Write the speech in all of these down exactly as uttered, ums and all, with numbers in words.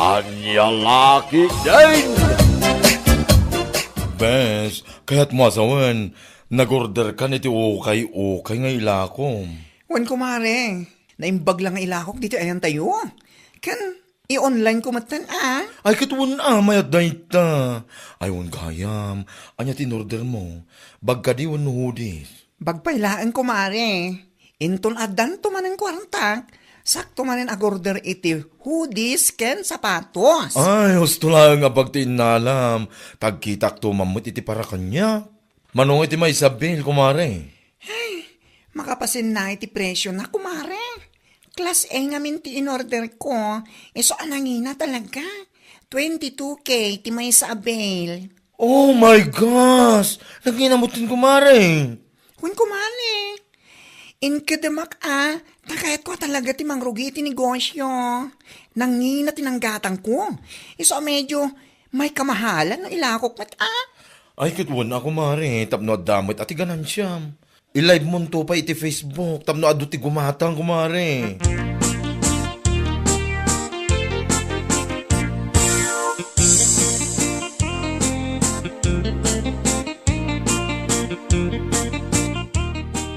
Ania la ketdin? Bes, kayatmo a sawen, nag-order kan iti ukay-ukay nga ilako. Wen, kumare, naimbag la nga ilakok ditoy ayantayo. Ken i-online ko metten, a. Ay, ket wen a, mayat dayta. Ay, wen gayam, ania ti in-order mo? Bag kadi wenno hoodies? Bag pay laeng, kumare. Inton addanto manen kuartak, sakto manen ag-order iti hoodies ken sapatos. Ay, husto laeng a bag ti innalam. Tagkitakto man met iti para kaniak. Mano nga iti maysa a bill, kumare? Ay, makapasinna iti presyo na, kumare. Class A ngamin ti in-order ko. Isu a nangina talaga. Twenty-two K ti maysa a bill. Oh my gosh! Nangina metten, kumare. Wen, kumare. Inkedemak a, ta kayatko a talaga ti mangrugi iti negosyo. Nangina ti nanggatangko. Isu a medyo may kamahalan no ilakok met a. Ay, ket wen a, kumare, tapno adda met a ti ganansiam. I-live monto pay iti Facebook tapno adu ti gumatang, kumare.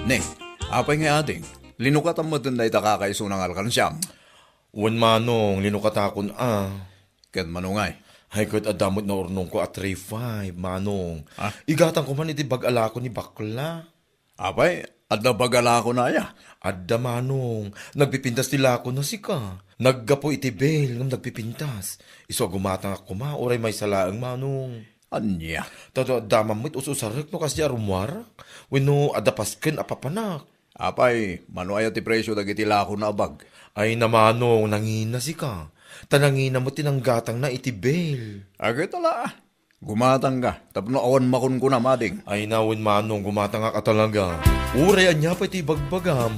Ne, apay nga ading, linukatam metten dayta kakaisuna nga alkansiam? Wen, manong, linukatakon a. Ket mano ngay? Ay, ket adda met naurnongko a three five, manong. Ah? Igatangko man iti bag a lako ni bakla. Apay, adda bag a lakona aya? Adda, manong. Nagpipintas ti lakona sika. Naggapu iti bill ngem nagpipintas. Isu a gumatangak koma, uray maysa laeng, manong. Ania? Ta adda man met us-usarek no kasdi a rummuarak. Wenno adda pasken a papanak. Apay, mano aya ti presyo dagiti lakona a bag? Ay, na, manong, nangina sika. Ta nangina met ti nanggatangna iti bill. Agay, tala. Gumatangka, tapno awan makunkuna, mading. Ay, na wen, manong, gumatangak a talaga. Uray ania pay ti ibagbagam.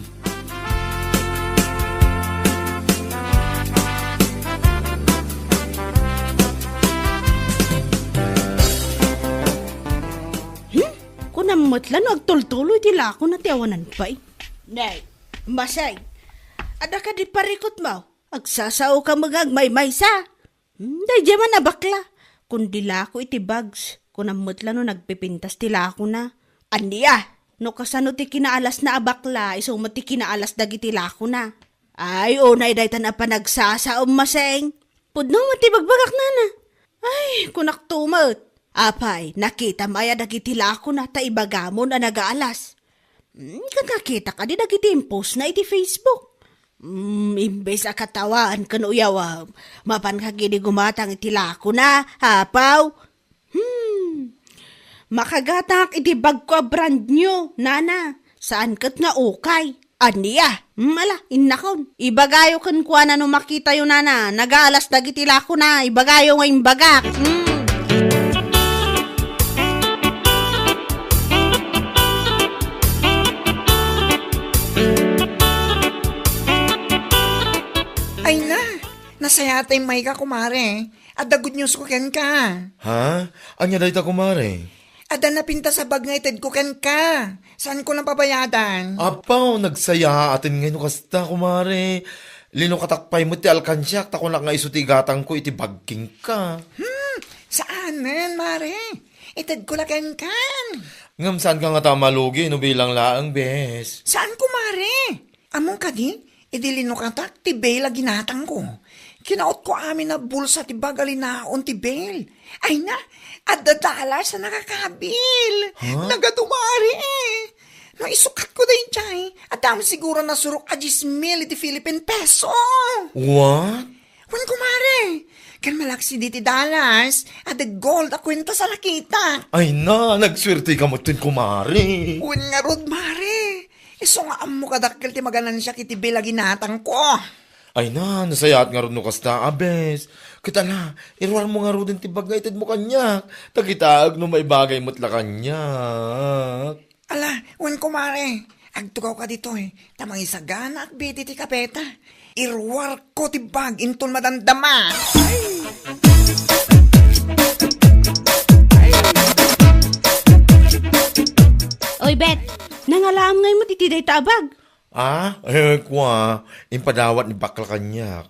Hmm? Kunam met la no agtultuloy ti lakona ti awanan pay. Nay, Masay, adda kadi parikutmo? Agsasaoka met nga agmaymaysa. Hmm, daydiay man a bakla. Kun di lako iti bags, kunam met la no nagpipintas ti lakona. Ania? No kasano ti kinaalasna a bakla, isu met ti kinaalas dagiti lakona. Ay, unay daytan a panagsasaom, Maseng. Pudno met ti bagbagak, nana. Ay, kunakto met. Apay, nakitam aya dagiti lakona ta ibagamon a nagaalas? Hmm, ket nakita kadi dagiti impostna iti Facebook? Hmm, imbes a katawaan ken uyawam, mapanka kadi gumatang iti lakona, apaw? Hmm, makagatangak iti bagko a brand new, nana. Saan ket nga ukay. Ania? Hmm, ala, innakon. Ibagayo kenkuana no makitayo, nana. Nagaalas dagiti lakona. Ibagayo nga imbagak. Hmm. Ay na, nasayaat a immayka, kumare. Adda good news ko kenka. Ha? Ania dayta, kumare? Adda napintas a bag nga itedko kenka. Saanko a pabayadan? Apaw, nagsayaaten ngay no kasta, kumare. Linukatak pay met ti alkansiak, ta kunak nga isu ti igatangko iti bag kenka. Hmm, saanen, mare. Itedko la kenkan. Ngem saanka ngata a malugi no bilang laeng, bes? Saan, kumare? Ammom kadi, idi linukatak ti bail a ginatangko, kinautko amin a bulsa ti bag a linaon ti bail. Ay na, adda dollars a nakakabil. Ha? Nagadu, mare. No isukatko daydiay, adda siguro nasurok a diez mil iti Philippine peso. What? Wen, kumare, ken malaksid iti dollars, adda gold a kuentas a nakitak. Ay na, nagsuerteka metten, kumare. Wen ngarud, mare. Isu nga ammok a dakkel ti maganansiak iti bail a ginatangko. Ay na, nasayaat ngarud no kasta, abes. Ket ala, iruarmo ngaruden ti bag nga itedmo kaniak. Ta kitaek no maibagay met la kaniak. Ala, wen, kumare, agtugawka ditoy, ta mangisaganaak ditoy ti kapeta. Iruarko ti bag inton madamdama. Ay! Ay! Oy, Bet, nangalaam ngay met iti dayta a bag? Ah? Eh, kua, impadawat ni bakla kaniak.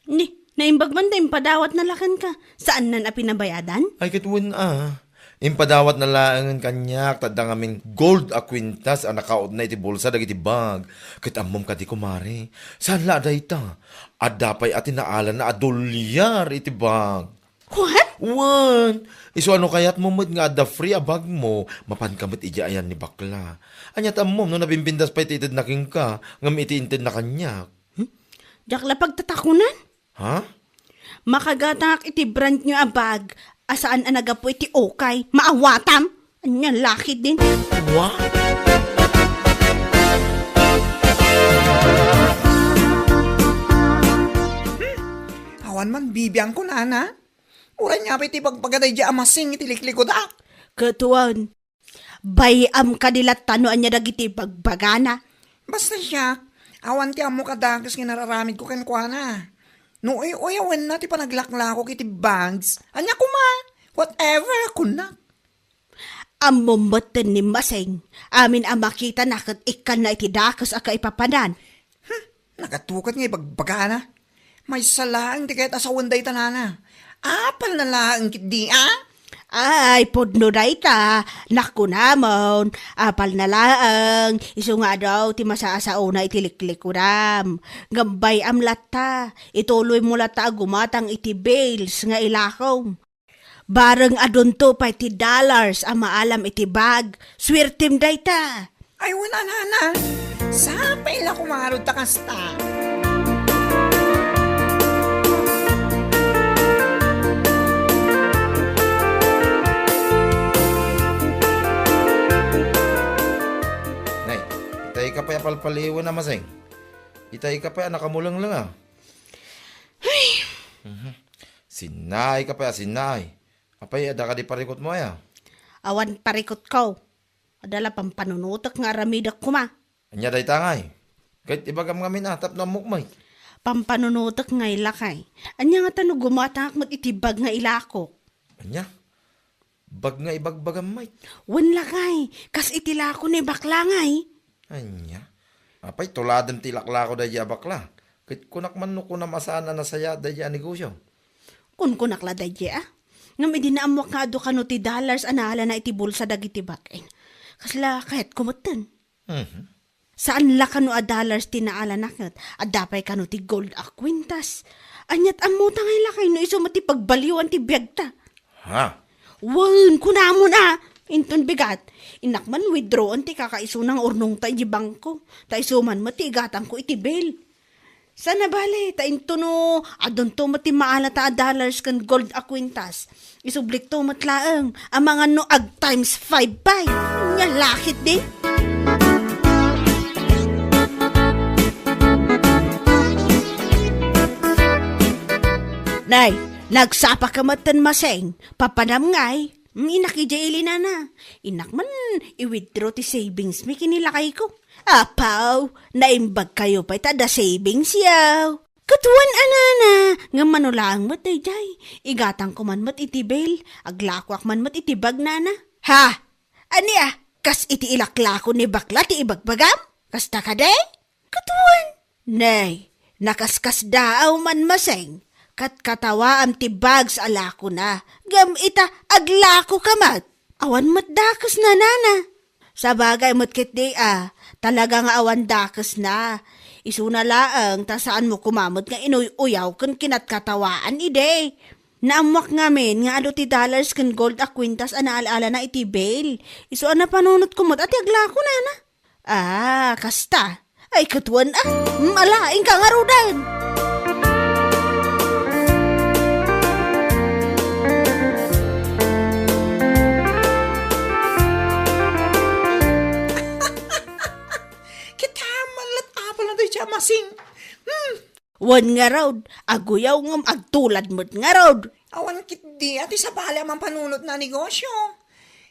Ni, Naimbag man ta impadawatna la kenka. Saannan a pinabayadan? Ay, ket wen a. Impadawatna laengen kaniak ta adda ngamin gold a kwintas a nakautna iti bulsa dagiti bag. Ket ammom kadi, kumare, saan la a dayta. Adda pay a tinaalana a dolyar iti bag. What? Wen, isu a no kayatmo met nga adda free a bagmo, mapanka met idiay ayan ni bakla. Ania ta ammom no nabimbindas pay ti itedna kenka, ngem iti intedna kaniak? Hmm? Diak la pagtatakunan? Ha? Makagatangak iti brand new a bag a saan a nagapu iti ukay. Maawatam! Ania la ketdin? Wa? Hmm. Awan man bibiangko, nana. Uray nga pay ti bagbaga daydiay a masing iti liklikudak. Ket wen, bay-am kadi latta no ania dagiti bagbagana. Basta siak, awan ti ammok a dakes nga inararamidko kenkuana. No uy-uyawenna ti panaglaklakok iti bags, ania koma, whatever a kunak. Ammom metten ni Masing, amin a makitana ket ikkanna iti dakes a kaipapanan. Hmm, nagatukat nga ibagbagana. Maysa laeng ti kayat a sawen dayta, nana. Apalna laeng ketdi a? Ay, pudno dayta. Nakunamon, apalna laeng, isu nga adu ti masaasaona iti liklikudam. Ngem bay-am latta, ituloymo latta a gumatang iti bills nga ilakom. Bareng adunto pay ti dollars a maalam iti bag, suertem dayta. Ay, wen a, nana. Sapay la koma ngarud ta kasta. Nay, itay ka pay a palpaliwen a Masing. Itay ka pay a nakamulengleng a. Ay! Mhm. Sinnaay ka pay a sinnaay. Apay, adda kadi parikutmo aya? Awan parikutko. Adda la pampanunotek nga aramidek koma. Ania dayta ngay? Ket ibagam ngamin a, tapno ammok met. Pampanunotek ngay lakay. Ania ngata no gumatangak met iti bag nga ilakok? Ania? Bag nga ibagbagam met? Wen lakay, kas iti lako ni bakla ngay. Ania? Apay, tuladem ti ilaklako daydiay a bakla. Ket kunak man no kunam a saan a nasayaat daydiay a negosio. Kunkunak la daydiay a. Ngem idi naammuak nga adu kano ti dollars a naalana iti bulsa dagiti bag-en, kasla kayatko metten. Mhm. Saan la kano a dollars ti naalana ket adda pay kano ti gold a kwintas. Aniat ammota ngay lakay no isu met ti pagbalioan ti biagta? Ha? Wen, kunamon a, inton bigat, innak man withdrawan ti kakaisuna nga urnongta iti bangko, ta isu man met ti igatangko iti bill. Saan a bale, ta intono adunto met ti maalata a dollars ken gold a kwintas. Isublikto met laeng, amangan no ag times five pay. Nia la ketdi? Nay, nagsapa ka met ten Masing, papanam ngay. Mm, innak idiay ili, nana. Innak man i-withdraw ti savings mi ken ni lakayko. Apaw, naimbag kayo pay ta adda savings yaw. Ket wen a, nana, ngem mano laeng met daydiay. Igatangko man met iti bill, aglakoak man met iti bag, nana. Ha? Ania? Kas iti ilaklako ni bakla ti ibagbagam? Kasta kadi? Ket wen, nay, nakaskasdaaw man Masing, ket katawaam ti bags a lakona, ngem ita, aglako ka met. Awan met dakesna, nana. Sabagay met ketdi a, talaga nga awan dakesna. Isuna laeng ta saanmo koma met nga inuy-uyaw ken kinatkatawaan idi. Naammuak ngamin nga adu ti dollars ken gold a kwintas a naal-alana iti bill. Isu a napanunotko met a ti aglako, nana. Ah, kasta. Ay, ket wen a. Mm, ala, inka ngaruden. Kita man la't apal na tayo siya, Masing. Hmm. Wen ngarud, aguyaw ngem agtulad met ngarud. Awan ketdi a ti sabali a mampanunotna a negosio.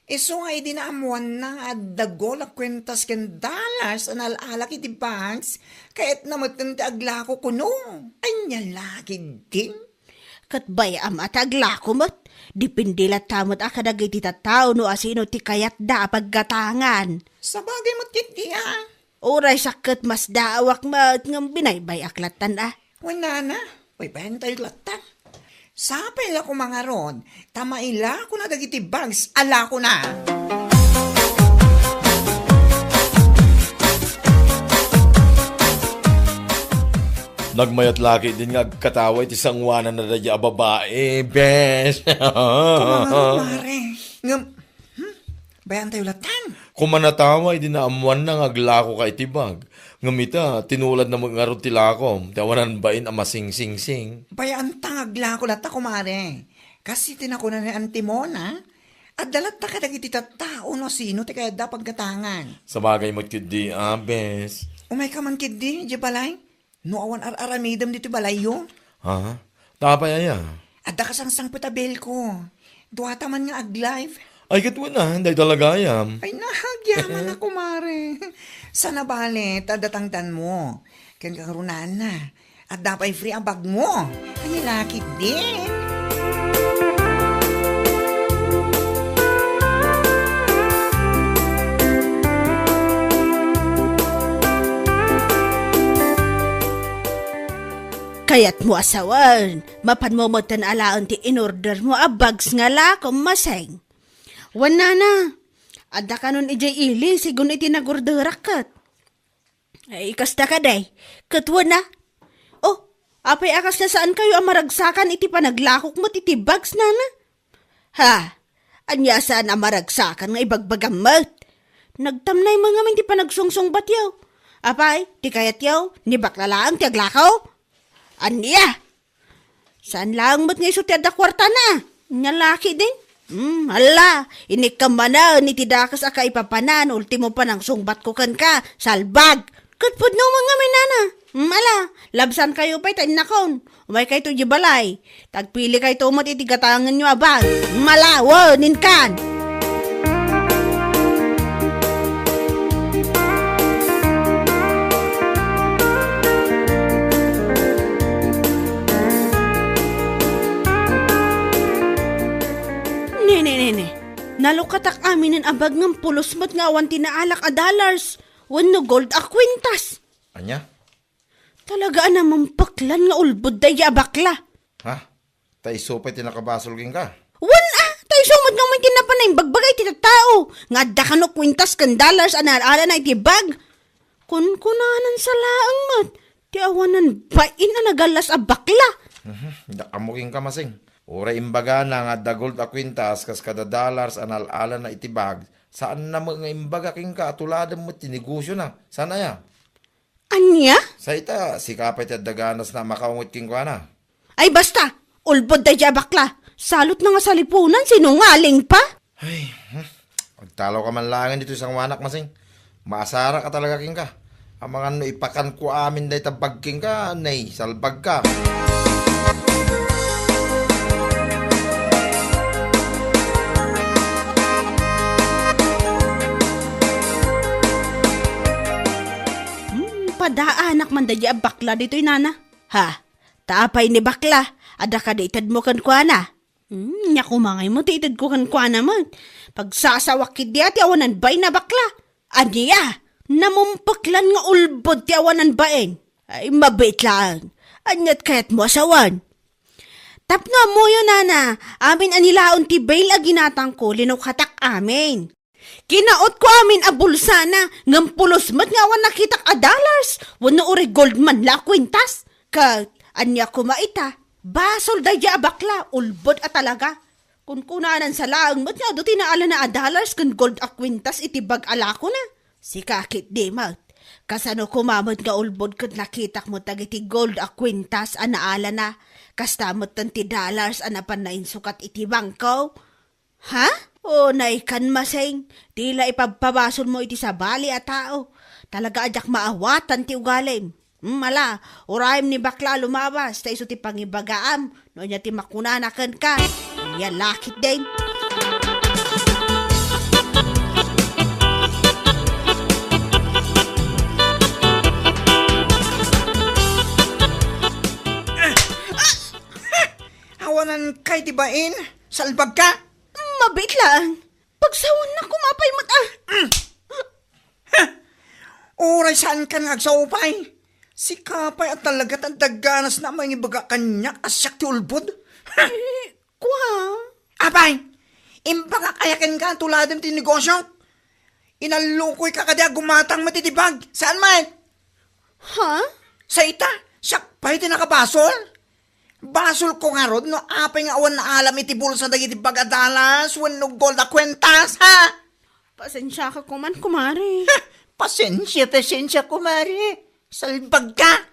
Isu nga idi naammuanna nga adda gold a kwintas ken dollars a naal-alak iti banks, kayatna metten ti aglako kuno. Ania la ketdin? Ket bay-am a ti aglako met. Depende latta met a kadagiti tattao no asino ti kayatda a paggatangan. Sabagay met ketdi a. Uray sakket masdaawak met ngem binaybay-ak lattan a. Wen nana, Uy, bayantayo latta. Sapay la koma ngarud, ta mailakona dagiti bags a lakona. Nagmayat la ketdin nga agkatawa iti sangoananna daydiay a babai, bes. Koma ngarud, mare. Ngem, hmm? Bayantayo latan. Koma natawa idi naammoanna nga aglakoka iti bag. Ngem ita, tinuladna met ngarud ti lakom, ti awanan bain a masingsing. Bayaanta nga aglako latta, kumare. Kas iti nakuna ni Auntie Mona, adda latta kadagiti tattao no sino ti kayatda a paggatangan. Sabagay met ketdi, a, bes. Umayka man ketdi, idiay balay. No awan ar-aramidem ditoy balayyo? Ha? Apay aya? Adda kasangsangpet a bilko. Duata man nga ag-live. Ay, ket wen a, dayta la gayam. Ay, nahagyaman a, kumare. Saan a bale, ta adda tangdanmo. Ken kangrunaan na. Adda pay free a bagmo. Ay, lakit din. Kayatmo a sawen, mapanmo metten alaen ti in-ordermo a bags nga lakom, Maseng. Wen, nana, adda kanon idiay ili, sigun iti nag-orderak ket. Ay, kasta kadi, ket wen a. Oh, apay a kasla saankayo a maragsakan iti panaglakok met iti bags, nana? Ha? Ania saan a maragsakan nga ibagbagam met? Nagtamnay met ngamin ti panagsungsungbatyo. Apay, ti kayatyo, ni bakla laeng ti aglako? Ania? Saan laeng met nga isu ti adda kuartana? Ania lakit din? Hmm, ala, inikka manen iti dakes a kaipapanan, ultimo panangsungbatko kenka, salbag. Ket pudno met ngamin, nana. Hmm, ala, labsankayo pay ta innakon. Umaykayto idiay balay. Tagpilikayto met iti gatangenyo a bag. Malawen, inkan! Nene, nene. Nalukatak aminen a bag ngem pulos met nga awan ti naalak a dollars wenno gold a kwintas. Ania? Talaga a namempeklan nga ulbod daydiay a bakla. Ha? Ta isu pay ti nakabasol kenka? Wen a, ta isu met ngamin ti napan naimbagbaga iti tattao nga adda kano kwintas ken dollars a naal-alana iti bag. Kunkunanan sa laeng met ti awanan bain a nagallas a bakla. Mhm, diak ammo kenka, Maseng. Uray imbagana nga adda gold a kwintas kas kada dollars a naal-alana iti bag, saanna met nga imbaga kenka a tuladem met ti negosiona. Saan aya? Ania? Sa ita, sika pay ti adda ganasna a makaunget kenkuana. Ay, basta! Ulbod daydiay a bakla! Salutna nga salipunan, sinungaling pa! Ay, hmm. Agtalawka man laengen ditoy sangoanak, Maseng. Maasarak a talaga kenka. Amangan no ipakanko amin dayta bag kenka, nay, salbagka. Hmm, padaanak man daydiay a bakla ditoy, nana. Ha? Ta apay ni bakla? Adda kadi itedmo kenkuana? Hmm, nia koma ngay mo ti itedko kenkuana met. Pagsasawak ketdi a ti awanan bain a bakla. Ania? Namempeklan nga ulbod ti awanan bain. Ay, mabiit laeng. Aniat kayatmo a sawen? Tapno ammoyo, nana, amin a nilaon ti bail a ginatangko, linukatak amin. Kinautko amin a bulsana, ngem pulos met nga awan nakitak a dollars, wenno uray gold man la a kwintas. Ket ania koma ita? Basol daydiay a bakla, ulbod a talaga. Kunkunanan sa laeng met nga adu ti naalana a dollars ken gold a kwintas iti bag a lakona. Sika ketdi met. Kasano koma met nga ulbod ket nakitak met dagiti gold a kwintas a naalana? Kasta metten ti dollars a napan nainsukat iti bangko? Ha? O, naikan, Maseng, ti la ipabpabasolmo iti sabali a tao. Talaga a diak maawatan ti ugalim. Hmm, ala, urayem ni bakla a lumabas, ta isu ti pangibagaam, no ania ti makunana kenka. Ania lakit din. Awanan kay ti bain, salbagka. Mabiit laeng. Pagsawennak koma pay met a. Uray saankan nga agsaupay. Sika pay a talaga ta adda ganasna a mangibaga kaniak a siak ti ulbod. Eh, kua? Apay, imbagak aya kenka a tuladem ti negosio? Inallukoyka kadi a gumatang met iti bag. Saan met? Ha? Sa ita, siak pay ti nakabasol. Basolko ngarud no apay nga awan naalam iti bulsa dagiti bag a dalas wenno gold a kuentas, ha? Pasensiaka koman, kumare. Ha! Pasensia, pasensia, kumare. Salbagka!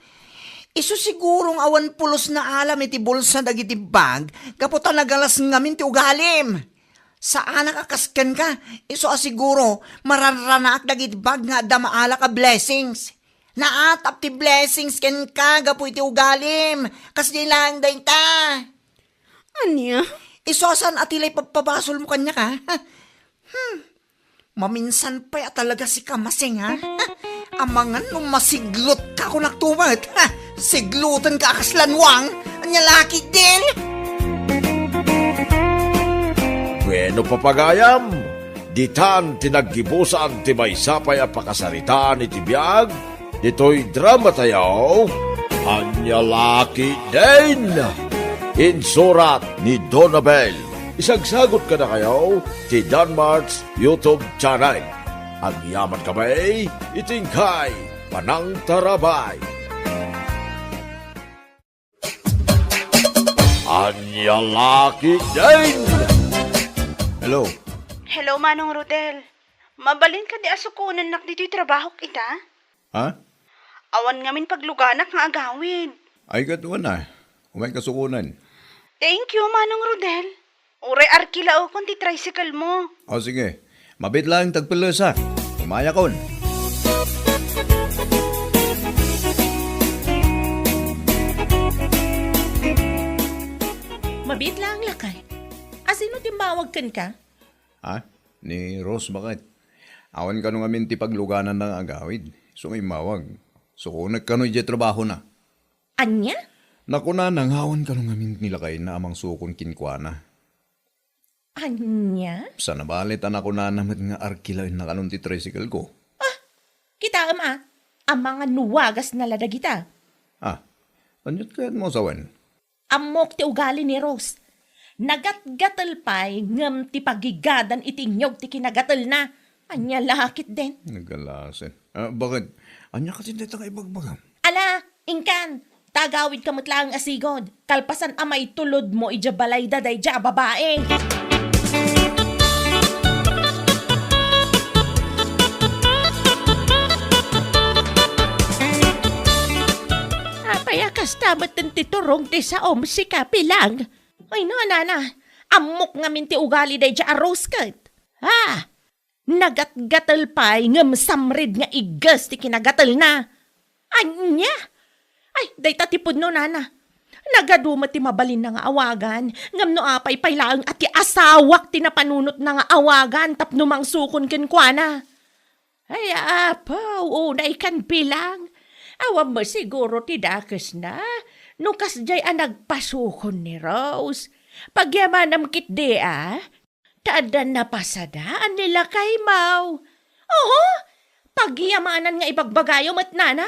Isu siguro nga awan pulos naalam iti bulsa dagiti bag gapu ta nagalas ngamin ti ugalim. Saanak a kas kenka, isu a siguro mararanaak dagiti bag nga adda maalak a blessings. Naatap ti blessings kenka gapu iti ugalim. Kasdiay laeng dayta. Ania? Isu a saan a ti la ipabpabasolmo kaniak, ha? Hmm. Maminsan pay a talaga sika, Masing, ha? Amangan no masiglutka kunak tumet, ha? Siglutenka a kas lanwang. Ania la ketdin? Bueno, papagayam, ditan ti naggibusan ti maysa pay a pakasaritaan iti biag ditoy dramatayo, Ania la ketdin? Insurat ni Donabel. Isagsagot kadakayo ti Danmart's YouTube channel. Agyamankami iti inkay panangtarabay. Ania la ketdin? Hello. Hello, Manong Rodel. Mabalin kadi a sukonennak ditoy trabahok ita? Ha? Awan ngamin pagluganak nga agawid. Ay, ket wen a. Umayka sukonen. Thank you, Manong Rodel. Uray arkilaekon ti tricycle mo. O, sige. Mabiit laeng ti agpellesa. Umayakon. Mabiit laeng, lakay. A, sino ti immawag kenka? Ha? Ni Rose baket. Awan kano ngamin ti paglugananna nga agawid. Isu nga immawag. Sukonek kano idiay trabahona. Ania? Nakunana nga awan kano ngamin ni lakayna a mangsukon kenkuana. Ania? Sa nabali ta nakunana met nga arkilaenna kanon ti tricycle ko. Ah! Kitaem a, amangan no wagasna la dagita. Ah, aniat kayatmo a sawen? Ammok ti ugali ni Rose. Nagatgatel pay ngem ti pagigadan iti inyog ti kinagatelna. Ania la ketdin? Nagalasen. Ah, baket? Ania katin dayta nga ibagbagam? Ala, inkan, ta agawidka met laeng a sigud, kalpasan a maitulodmo idiay balayda daydiay a babai. Apay a kasta met ti turong ti saom, sika, Pilang? Ay, no, nana, ammok ngamin ti ugali daydiay a Rose ket. Ah, nagatgatel pay ngem samrid nga igges ti kinagatelna. Ania? Ay, dayta ti pudno, nana. Nagadu met ti mabalinna nga awagan, ngem no apay pay laeng a ti asawak ti napanunotna nga awagan tapno mangsukon kenkuana. Ay, apo, unay kan, Pilang. Awan met siguro ti dakesna no kasdiay a nagpasukon ni Rose. Pagyamanam ketdi a, ta adda napasadaan ni lakaymo. Oho, pagyamanan nga ibagbagayo met, nana.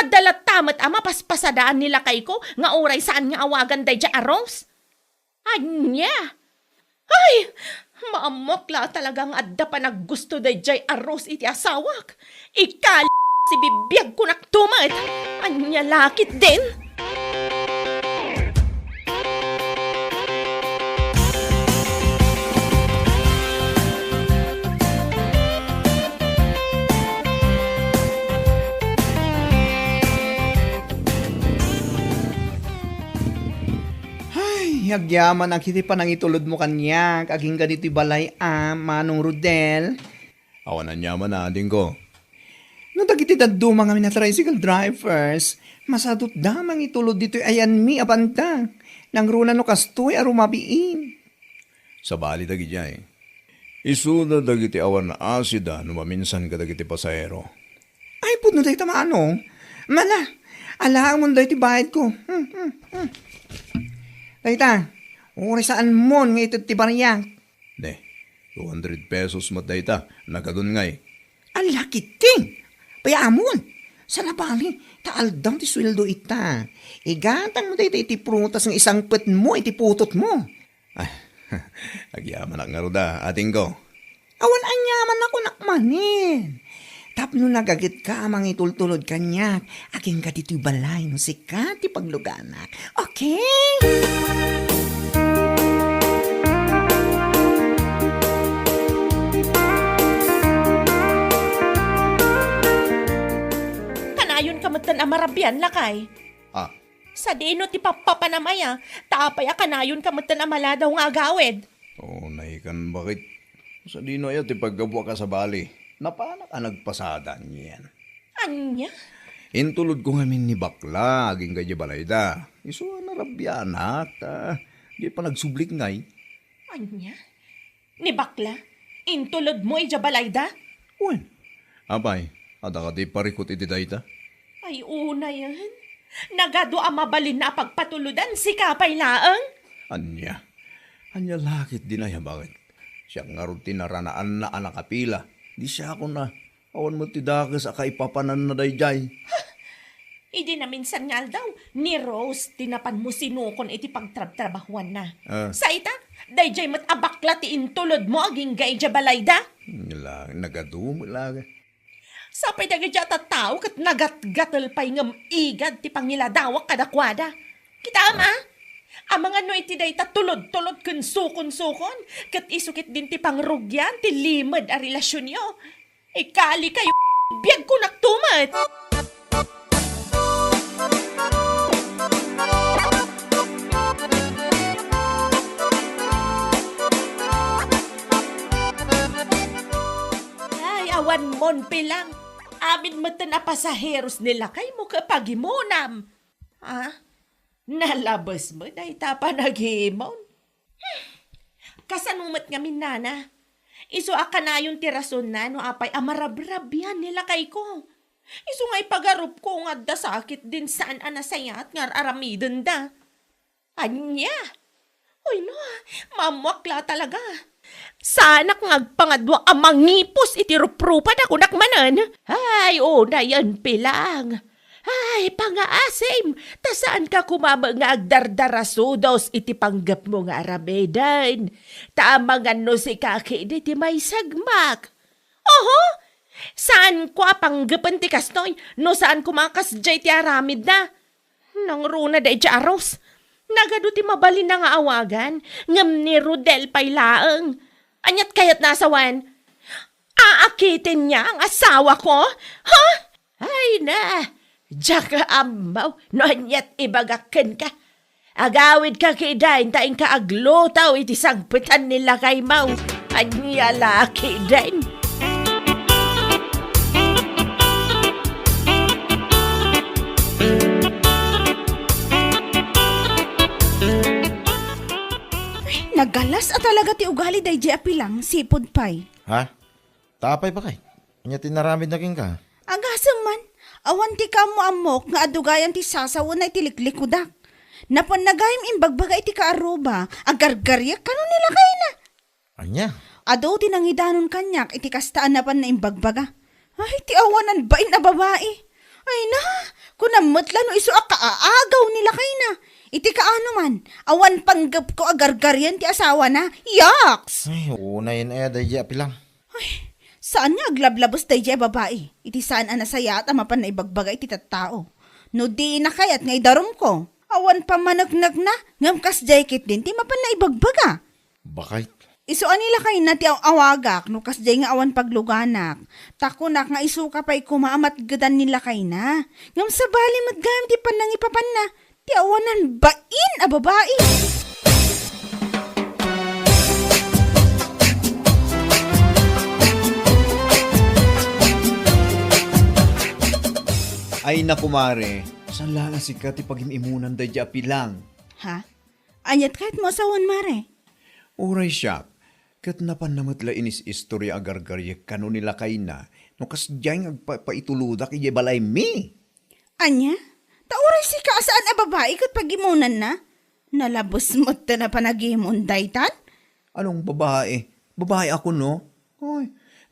Adda latta met a mapaspasadaan ni lakayko nga uray saan nga awagan daydiay a Rose. Ania? Ay, maammok la talaga nga adda panaggusto daydiay a Rose iti asawak. Ikal-, si bibiagko naktumet. Ania la ketdin? Ay, agyamanak iti panangitulodmo kaniak agingga ditoy balay a, Manong Rodel. Awan aniaman a, adingko. No dagiti dadduma ngamin a tricycle drivers, masadutda mangitulod ditoy ayanmi a banda. Nangruna no kastoy a rumabiin. Sabali dagidiay. Isuna dagiti awan asida no maminsan kadagiti pasahero. Ay, pudno dayta, Manong. Mala, alaamon dayta bayadko. Hmm, hmm, hmm. Dayta, uray saanmon nga ited ti bariak. Ne, two hundred pesos met dayta, nagadun ngay. Ala ketdin! Pay-amon! Saan a bali, ta aldaw ti sueldo ita. Igatangmo dayta iti prutas nga isangpetmo iti putotmo. Ay, agyamanak ngarud a, atingko. Awan aniaman a kunak manen. Tapno nagagetka a mangitultulod kaniak, agingga ditoy balay no sika ti pagluganak. Okay? Kanayon ka metten a marabian, lakay. Ah. Sadino ti pappapanam aya, ta apay a kanayon ka metten a maladaw nga agawid? Oh, naikan bakit? Sadino aya ti paggapuak a sabali? Napanak a nagpasada niyan. Ania? Intulod ko ngamin ni bakla, agingga idiay balayda. Isu a narabianak, ta di pa nagsublik ngay. Ania? Ni bakla? Intulodmo idiay balayda? Wen, apay, adda kadi parikut iti dayta? Ay, unayen. Nagadu a mabalinna a pagpatulodan, sika pay laeng. Ania? Ania la ketdin aya, bakit? Siak ngarud ti naranaanna a nakapila. Di siakon a, awan met ti dakes a kaipapananna daydiay. Idi naminsan nga aldaw, ni Rose ti napanmo sinukon iti pagtrabtrabahuanna. Ah. Sa ita, daydiay met a bakla ti intulodmo agingga idiay balayda. Nila, nagadu met la. Sapay dagiti a tattao ket nagatgatel pay ngem igad ti pangiladawak kadakuada. Kitaem, ah? Amangan no iti dayta tulod-tulod ken sukon-sukon, ket isu ketdin ti pangrugian ti limed a relasionyo. Ikalikayo, biagkonakto met. Ay, awan mon pilang. Amin metten a pasaheros ni lakaymo ket pagimonam. Ah, nalabes met dayta a panagimon. Hmm. Kasano met ngamin, nana? Isu a kanayon ti rasonna no apay a marabrabian ni lakayko. Isu nga ipagarupko nga adda sakit din saan a nasayaat nga ar-aramidenda. Ania? Ay na, maammoak la talaga. Saanak nga agpangadua a mangipos iti ruprupad a kunak manen. Ay, unayen pilang. Ay, pangaasim, ta saanka koma met nga agdardarasudos iti panggepmo nga aramiden. Ta amangan no sika ketdi ti maisagmak. Oho! Saanko a panggepen ti kastoy no saan koma a kasdiay ti aramidna. Nangruna daydiay a Rose. Nagadu ti mabalinna nga awagan, ngem ni Rodel pay laeng. Aniat kayatna a sawen? Aakiten niya ang asawa ko? Ha? Ay na, diak ammo no aniat ibagak kenka. Agawidka ketdin ta inka agluto iti sangpetan ni lakaymo. Ania la ketdin? Ay, nagalas a talaga ti ugali daydiay a pilang, sipud pay. Ha? Ta apay, bakit? Ania ti inaramidna kenka? Agasem man, awan ti kaammo-ammok nga adu gayam ti sasawenna iti liklikudak. Napanna gayam imbagbaga iti kaaruba, agargariek kano ni lakayna. Ania? Adu ti nangidanon kaniak iti kasta a napanna imbagbaga. Ay, ti awanan bain a babai. Ay na, kunam met la no isu a kaaagaw ni lakayna. Iti kaano man, awan panggepko a gargarian ti asawana. Yaks! Ay, unayen aya daydiay a pilang. Ay, saan nga aglablabes daydiay a babai iti saan a nasayaat a mapanna ibagbaga iti tattao. No dina kayat nga idarumko, awan pammaneknekna, ngem kasdiay ketdin ti mapanna ibagbaga. Bakit? Isu a ni lakayna ti aw-awagak no kasdiay nga awan pagluganak. Ta kunak nga isuka pay koma a matgedan ni lakayna. Ngem sabali met gayam ti pannangipapanna. Ti awanan bain a babai. Ay na, kumare, saan la nga sika ti pagim-imunan daydiay a pilang? Ha? Aniat kayatmo a sawen, mare? Uray siak, ket napanna met la inis-istoria a gargariek kano ni lakayna no kasdiay nga agpapaitulodak idiay balaymi. Ania? Ta uray sika a saan a babai ket pagimonanna? Nalabes met ta napanagimon daytan? Anong babae? Babae ako, no? Oy,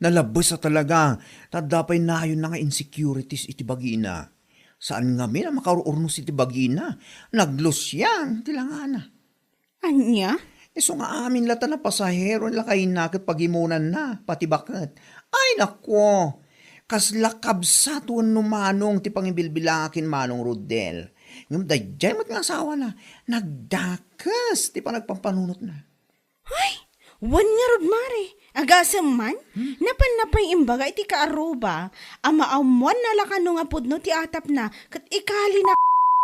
Nalabes a talaga, ta adda pay nayonna nga insecurities iti bagina. Saan ngamin a makaur-urnos iti bagina, naglusiang ti langana. Ania? Isu nga amin la ta napasahero ni lakayna ket pagimonanna, pati baket. Ay, nako! Kasla kabsat wenno manong ti pangibilbilak ken Manong Rodel. Ngem daydiay met nga asawana, nagdakes ti panagpampanunotna. Ay, wen ngarud, Mare. Agasem man, napanna pay imbaga iti kaarruba a maammoanna la kano nga pudno ti atapna ket ikalina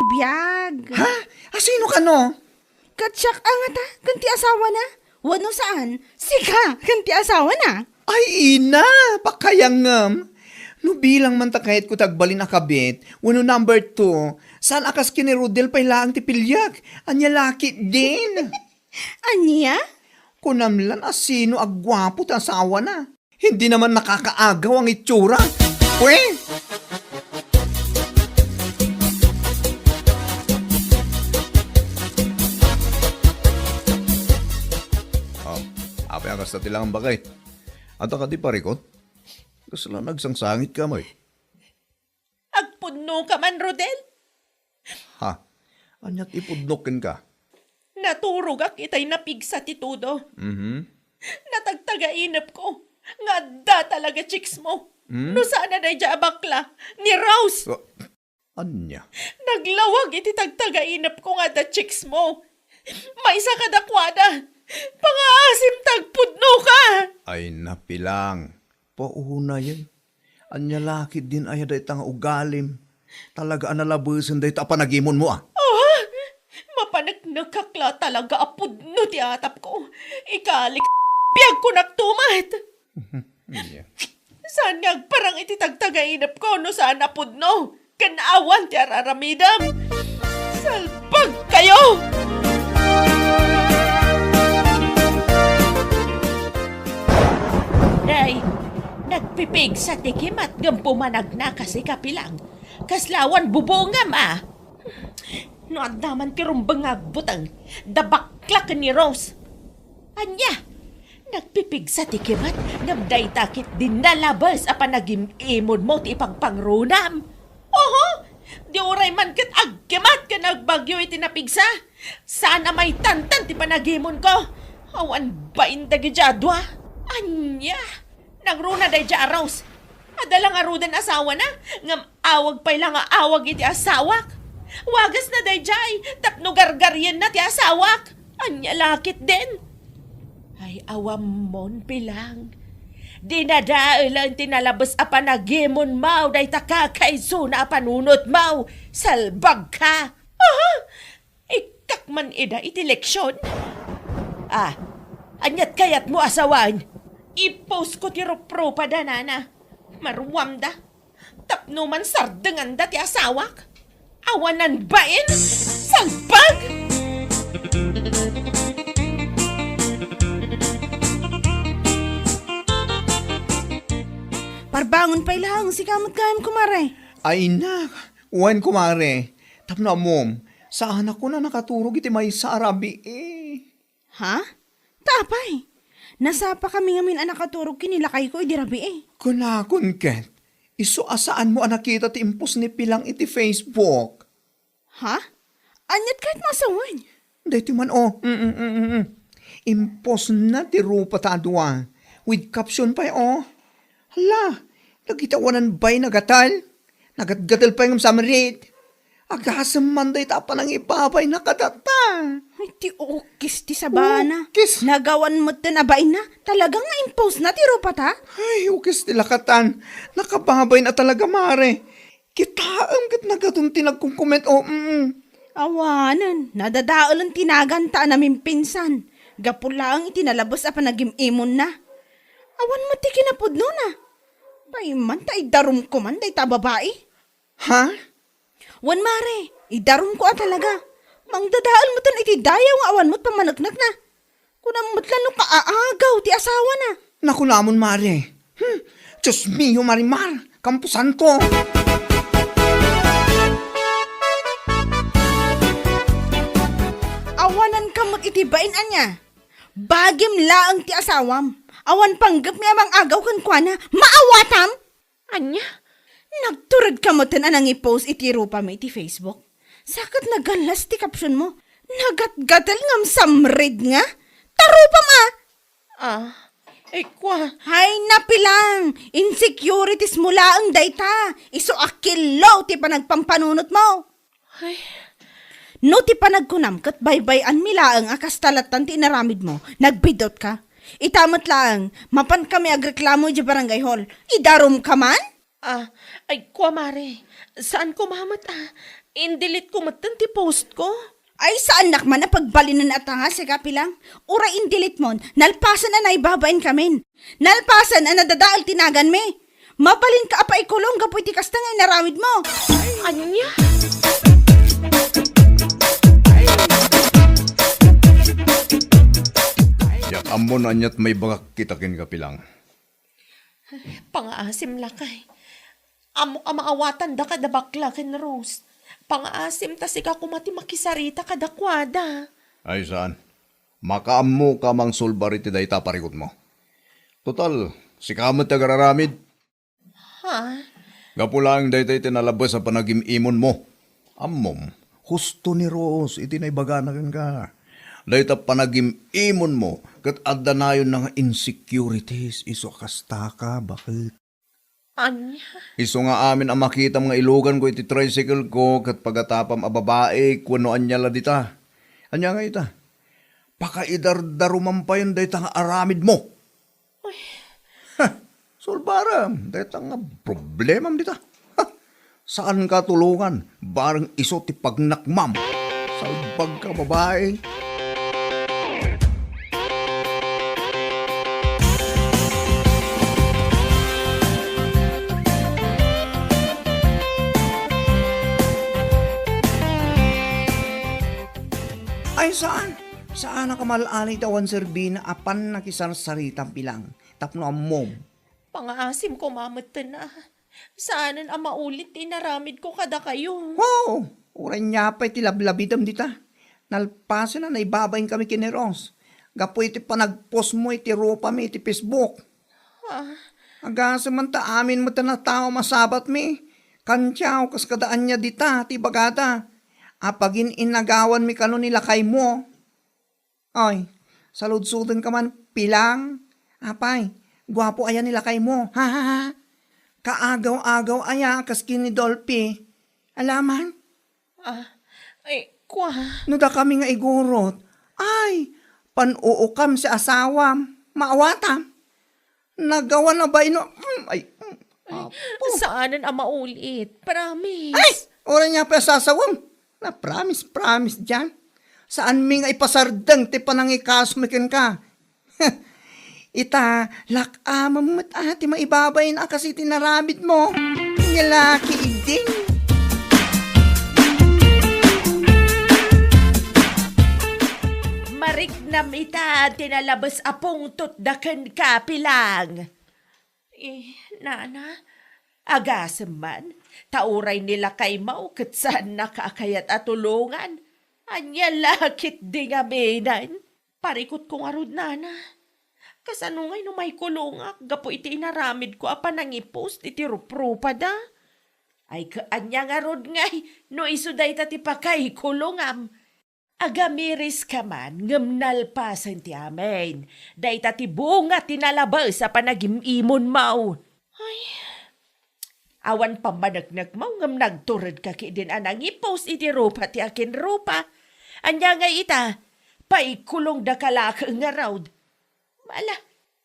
biag. Ha? Asino kano? Ket siak a ngata ken ti asawana? Wenno saan, sika ken ti asawana? Ay, ina, pakayangem. No bilang man ta kayatko ti agbalin a kabit, wenno number two, saan a kas ken ni Rodel pay laeng ti piliek? Ania la ketdin? Ania? Kunam lan a sino a guapo ti asawana. Hindi naman nakakaagaw ang itsura. Pwe! Oh, apay a kasta ti langam, bagay? Adda kadi parikot? Kasla nagsangsangit ka, may. Agpudnoka man, Rodel? Ha? Aniat ipudnok kenka? Naturogak itay napigsa ti tudo. Mhm. Natagtagainepko nga adda talaga chicks mo. Hmm? No saan a daydiay a bakla, ni Rose. Wa-, ania? Naglawag iti tagtagainepko nga adda chicks mo. Maysa kadakuada. Pangaasim ta agpudnoka. Ay, napilang. Paunayen. Ania la ketdin aya dayta nga ugalim? Talaga a nalabesen dayta a panagimonmo, a. Ah! Mapaneknekak la talaga a pudno ti atapko. Ikalik, biagko naktumat. Ania? Saan nga agparang iti tagtagainepko no saan a pudno? Ken awan ti ar-aramidem. Salbag kayo! Day, nagpipigsa ti kimat ngem pumanagna kasi kapilang. Kasla awan bubongam, a. No adda man ti rumbeng nga agbuteng, da bakla ken ni Rose. Ania? Nagpipigsa ti kimat, ngem dayta ketdin nalabes a panagim-imonmo ti ipagpangrunam. Oho! Di uray man ket agkimat ken agbagyo iti napigsa. Saan a maitantan ti panagimonko. Awan bain dagiti adua. Ania? Nangruna daydiay a Rose. Adda la ngaruden asawana, ngem awag pay la nga awag iti asawak. Wagasna daydiay tapno gargarienna ti asawak. Ania la ketdin? Ay, awammon, Pilang. Dinadaelen ti nalabes a panagimonmo dayta kakaisuna a panunotmo. Salbagka! Aha! Ikkak man ida iti leksion. Ah, aniat kayatmo a sawen? I-postko ti ruprupada, nana. Maruamda. Tapno man sardenganda ti asawak. Awanan bain. Salbag! Parbangon pay laeng, sika met gayam, kumare. Ay, nak. Wen, kumare. Tapno ammom, saanak a nakaturog iti maysa a rabii. Ha? Ta apay? Nasapakami ngamin a nakaturog ken ni lakayko idi rabii. Kunakon ket, isu a saanmo a nakita ti impost ni Pilang iti Facebook. Ha? Aniat kayatmo a sawen? Daytoy man, o. Mm, mm, mm, mm. Impostna ti rupata a dua. With caption pay, o. Hala, dagiti awanan bain a gatel. Nagatgatel pay ngem sa marit. Agasem man dayta a panangibabayna kadata. Ay, ti ukis ti sabana. Ukis. Nagawan metten a bainna. Talaga nga impostna ti rupata? Ay, ukis ti lakatan. Nakababayna talaga, mare. Kitaem ket nagadun ti nagkomkoment, o, mm. Awanen, nadadaelen ti naganta a namimpinsan. Gapu laeng iti nalabes a panagim-imonna. Awan met ti kinapudnona. Pay man ta idarumko man dayta a babai. Ha? Wen, mare, idarumko a talaga. Mangdadael metten iti dayaw nga awan met pammaneknekna. Kunam met la no kaaagaw ti asawana. Nakunamon, mare. Hmm, Dios mio, Marimar, kampusanko. Awananka met iti bain ania. Bagim laeng ti asawam. Awan panggepmi a mangagaw kenkuana. Maawatam! Ania? Nagturedka metten a nangipost iti rupami iti Facebook. Sa ket nagallas ti captionmo. Nagatgatel ngem samred nga. Ta rupam a! Ah, ay kua. Hay napilang! Insecurities mo laeng dayta. Isu a killo ti panagpampanunotmo. Ay. No ti panagkunam ket baybay-anmi laeng a kasta lattan ti inaramidmo, nagbidutka. Ita met laeng, mapankami agreklamo idiay barangay hall. Idarumka man? Ah, ay, kua, mare. Saan ko mamet, ah. Indelete ko metten ti post ko. Ay, saannak man a pagbalinen a tanga, sika, Pilang. Uray indelete mon, nalpasen a naibabainkamin. Nalpasen a nadadael ti naganmi. Mabalinka a paikulong gapu iti kasta nga inaramidmo. Ania? Diak ammo no aniat maibagak ita kenka, Pilang. Pangaasim, lakay. Ammok a maawatandaka da bakla ken Rose. Pangaasim ta sika koma ti makisarita kadakuada. Ay, saan. Makaammoka a mangsulbar iti dayta a parikutmo. Total, sika met ti agraramid. Ha? Gapu laeng dayta iti nalabes a panagim-imonmo. Ammom, husto ni Rose iti naibagana kenka. Dayta panagim-imonmo ket adda nayonna nga insecurities isu a kastaka, baket. Ania? Isu nga amin a makitam nga iluganko iti tricycle ko ket pagatapam a babaik wenno ania la dita. Ania nga ita? Pakaidardarumam payen dayta nga aramidmo. Uy. Ha, sulbarem dayta nga problemam dita. Ha, saanka tulongan, bareng isu ti pagnakmam. Salbagka, babai. Ay, saan? Saanak a mal-alay ta awan serbina a pannakisarsarita, Pilang, tapno ammom. Pangaasim koma metten a. Saanen a maulit ti inaramidko kadakayo. Hu! Uray nia pay ti lablabidem dita. Nalpasen a naibabain kami ken ni Rose gapu iti panagpostmo iti rupami iti Facebook. Ah. Agasem man ta amin met a tao masabatmi. Kantiaw, kas kada ania dita ti ibagada. Apagin inagawanmi kano ni lakaymo. Ay, saludsodenka man, Pilang. Apay, guapo aya ni lakaymo. Ha, ha, ha. Kaagaw-agaw aya kas ken ni Dolphy. Alaman? Ah, ay, kua. No dakami nga igurot, ay, pan-uukam ti asawam. Maawatam. Nagawan a baino. Mm, ay, mm, apo. Saanen a maulit. Promise. Ay! Uray nia pay a sasawem. Na promise, promise dian. Saanmi nga ipasardeng ti panangikasmi kenka. Ita, lak-amem met a ti maibabain a kas iti inaramidmo. Nia la ketdin. Mariknam ita ti nalabes a pungtot da kenka, Pilang. Eh, nana, agasem man, ta uray ni lakaymo ket saannaka a kayat a tulongan. Ania la ketdi ngamin? Parikutko ngarud, nana. Kasano ngay no maikulongak gapu iti inaramidko a panangipost iti ruprupada? Ay, ket ania ngarud ngay no isu dayta ti pakaikulongam? Agamiriska man, ngem nalpasen ti amin. Dayta ti bunga ti nalabes a panagim-imonmo. Ay, awan pammaneknekmo, ngem nagturedka ketdin a nangipost iti rupa ti akinrupa. Ania ngay ita? Paikulongdaka la ket ngarud. Ala,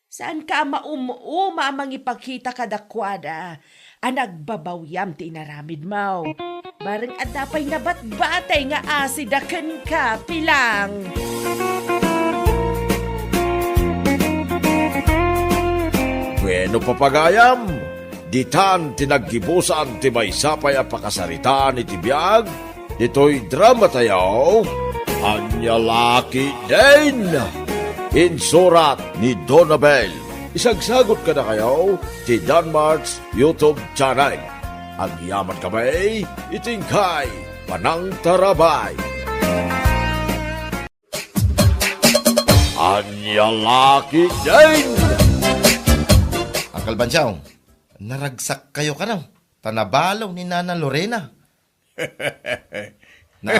saanka a maum-uma a mangipakita kadakuada a nagbabawiam ti inaramidmo. Bareng adda pay nabatbatay nga asida kenka, Pilang. Bueno, papagayam, ditan ti naggibusan ti maysa pay a pakasaritaan iti biag ditoy dramatayo, Ania la ketdin. Insurat ni Donabel. Isagsagut kadakayo ti Danmart's YouTube channel. Agyamankami iti inkay panangtarabay. Ania la Kalbansiaw, naragsak kayo kano, ta nabalo ni Nana Lorena. Na,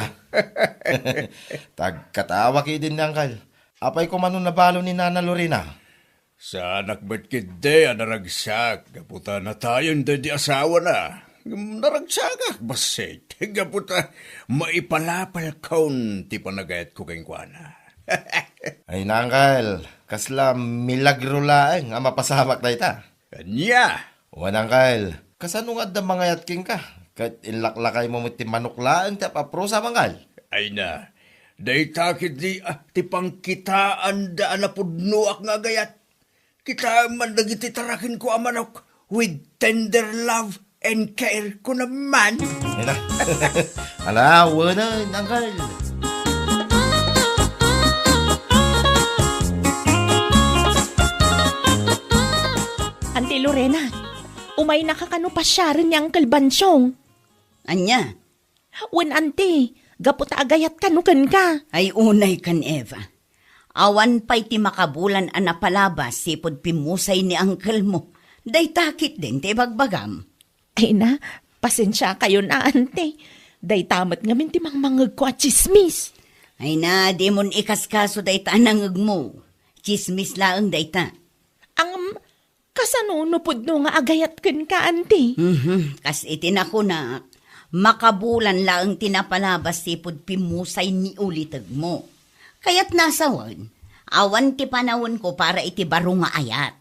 tagkatawa kidin ni Angkal. Apay ko mano nabalo ni Nana Lorena? Saanak met ketdi a naragsak, gapu ta natayen daydi asawana. Ngem naragsakak, bassit, gapu ta maipalapalkon ti panagayatko kenkuana. Ay, Angkal, kasla milagro laeng a mapasamak dayta. Ania? Wen, Angkal, kasano nga adda mangayat kenka? Ket inlaklakaymo met ti manok laeng ti ap-aprosa, Angkal. Ay na, dayta ketdi, ah, ti pangkitaanda a napudnoak nga agayat. Kitaem man dagiti tarakenko a manok with tender love and care, kunam man. Ay na. Ala, wen, Angkal. Auntie Lorena, umaynaka kano pasiaren ni Uncle Bansiong? Ania? Wen, Auntie, gapu ta agayat kano kenka. Ay, unay kan Eva. Awan pay ti makabulan a napalabas sipud pimmusay ni uncle mo. Dayta ketdin ti ibagbagam. Ay na, pasensiakayon a, Auntie. Dayta met ngamin ti mangmangngegko a tsismis. Ay na, dimon ikaskaso dayta a nangngegmo. Tsismis laeng dayta. Ngem, kasano no pudno nga agayat kenka, Auntie? Mhm, kas iti nakunak, makabulan laeng ti napalabas sipud pimmusay ni ulitegmo. Kayatna a sawen, awan ti panawenko para iti baro nga ayat.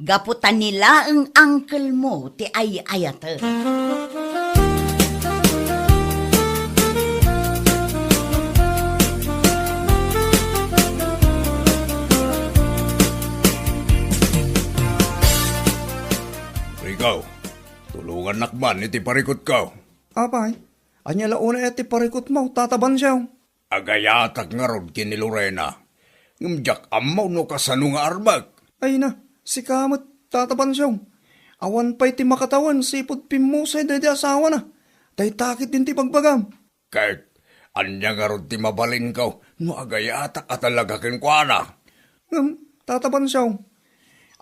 Gapu ta ni laeng uncle mo ti ay-ayatek. Ikaw, tulongannak man iti parikutko. Apay, ania la unay ti parikutmo, Tata Bansiaw? Agayatak ngarud ken ni Lorena. Ngem diak ammo no kasano nga armek. Ay na, sika met, Tata Bansiaw. Awan pay ti makatawen sipud pimmusay daydi asawana. Dayta ketdin ti ibagbagam. Ket ania ngarud ti mabalinko no agayatak a talaga kenkuana? Ngem, Tata Bansiaw,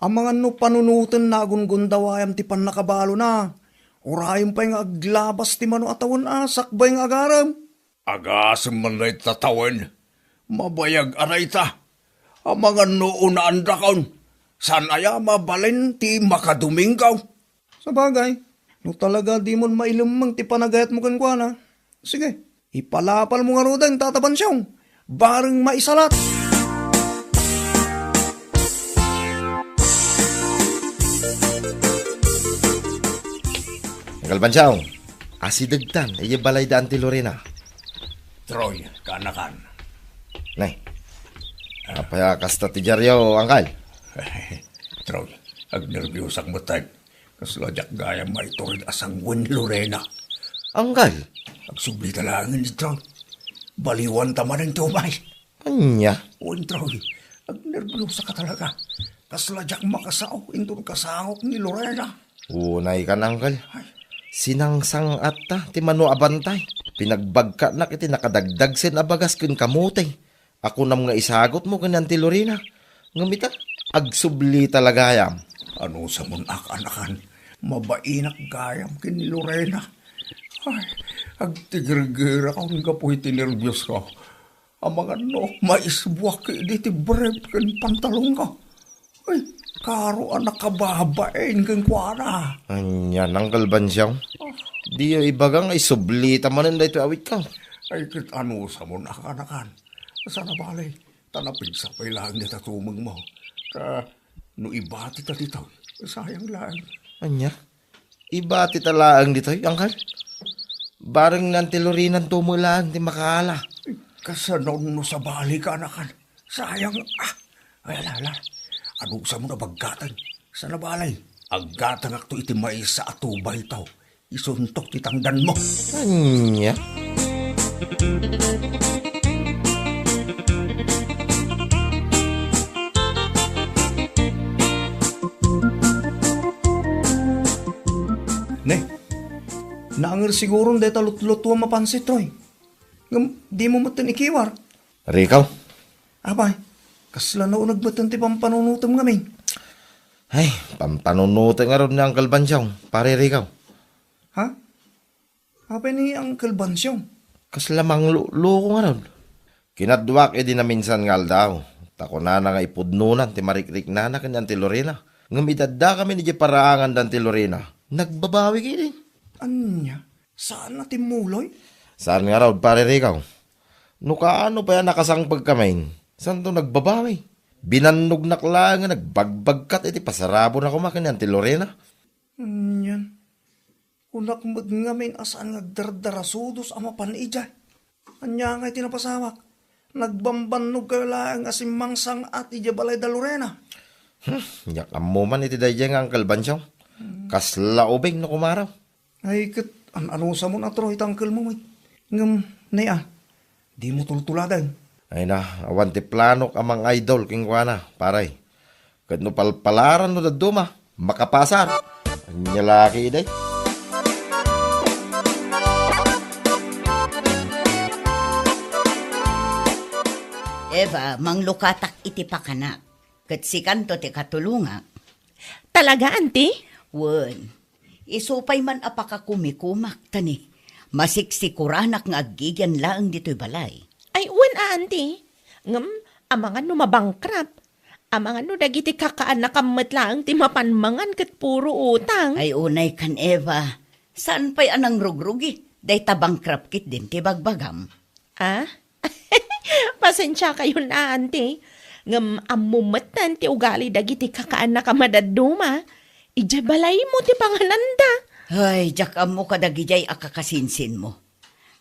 amangan no panunoten nga agundundawayam ti pannakabalona. Urayem pay nga aglabas ti mano a tawen a sakbay nga agarem. Agasem man dayta tawen. Mabayag a dayta. Amangan no unaandakon. Saan aya mabalin ti makadominggo? Sabagay, no talaga dimon mailemmeng ti panagayatmo kenkuana, sige, ipalapalmo ngaruden, Tata Bansiaw, bareng maisalat. Angkal Bansiaw, asidegtan, iya balay da Auntie Lorena. Troy, kaanakan. Nay, apay a kasta ti diaryo, Angkal? Troy, agnerbiosak met. Kasla diak gayam maitured a sanguin ni Lorena. Angkal? Agsublita laengen, Troy. Baliwanta manen ti umay. Ania? Wen, Troy, agnerbiosak talaga. Kasla diak makasao inton kasangok ni Lorena. Unay kan, Angkal. Ay. Sinangsang-atta ti mano a bantay. Pinagbagkanak iti nakadagdagsen a bagas ken kamote. A kunam nga isagutmo ken ni Auntie Lorena. Ngem ita, agsublita la gayam. Anusamon a kaanakan, mabainak gayam ken ni Lorena. Ay, agtigergerakon gapu iti nerbiosko. Amangan no maisbuak idi ti brief ken pantalonko. Ay, karo a nakababain kenkuana. Ania, Angkal Bansiaw? Ah. Diyo ibaga nga isublita manen daytoy awitko. Ay, ket anusamon a kaanakan. Saan a bale, ta napigsa pay laeng dayta tumengmo. Ta no ibatita ditoy, sayang laeng. Ania? Ibatita laeng ditoy, Angkal? Bareng ni Auntie Lorena met laeng ti makaala. Kasano no sabali, kaanakan? Sayang, ah. Ay, ala, ala. Anusamon a bagkaten? Saan a bale, aggatangakto iti maysa a tubayto. Isuntok ti tangdanmo. Ania? Ne, naanger siguron dayta lutlutuam a pansit, Troy. Ngem dimo metten ikiwar. Rico? Apay, kasla nauneg metten ti pampanunotem ngamin. Ay, pampanunutek ngarud ni Uncle Bansyong, Pare Rico. Ha? Apay ni Uncle Bansyong? Kasla mangluloko ngarud. Kinadduak idi naminsan nga aldaw, ta kunana nga ipudnonan ti marikriknana ken ni Auntie Lorena. Ngem idi addakami idiay paraangan da Auntie Lorena, nagbabawi ketdi. Ania? Saan a timmuloy? Saan ngarud, Pare Rico. No kaano pay a nakasangpetkamin, saanto nagbabawi. Binannognak laeng nga nagbagbagkat iti pasarabona koma ken ni Auntie Lorena. Anian? Kunak met ngamin a saan nga agdardarasudos a mapan idiay. Ania ngay ti napasawak? Nagbambannogkayo laeng a simmangsang-at idiay balay da Lorena. Hmm, diak ammo man iti daydiay nga Uncle Bansyong. Kasla ubing no kumaro. Ay, ket an-, anusamon a tro iti uncle mo met. Ngem, nay a, dimo tultuladen. Ay na, awan ti planok a mang-idol kenkuana, pare. Ket no palpalaran no dadduma, makapasar. Ania la ketdi? Eva, manglukatak iti pakanak. Ket sikanto ti katulongak. Talaga, Auntie? Wen, isu pay man a pakakumikumak, ta ni, masiksikoranak nga aggigian laeng ditoy balay. Ay, wen a, Auntie. Ngem, amangan no mabankrupt. Amangan no dagiti kakaannakam met laeng ti mapan mangan ket puro utang. Ay, unay kan Eva. Saan pay a nangrugrugi? Dayta bankrupt ketdin ti bagbagam. Ah? Pasensiakayon a, Auntie. Ngem ammo metten ti ugali dagiti kakaannakam a dadduma. Idiay balaymo ti pangananda. Ay, diak ammo kadagidiay a kakasinsinmo.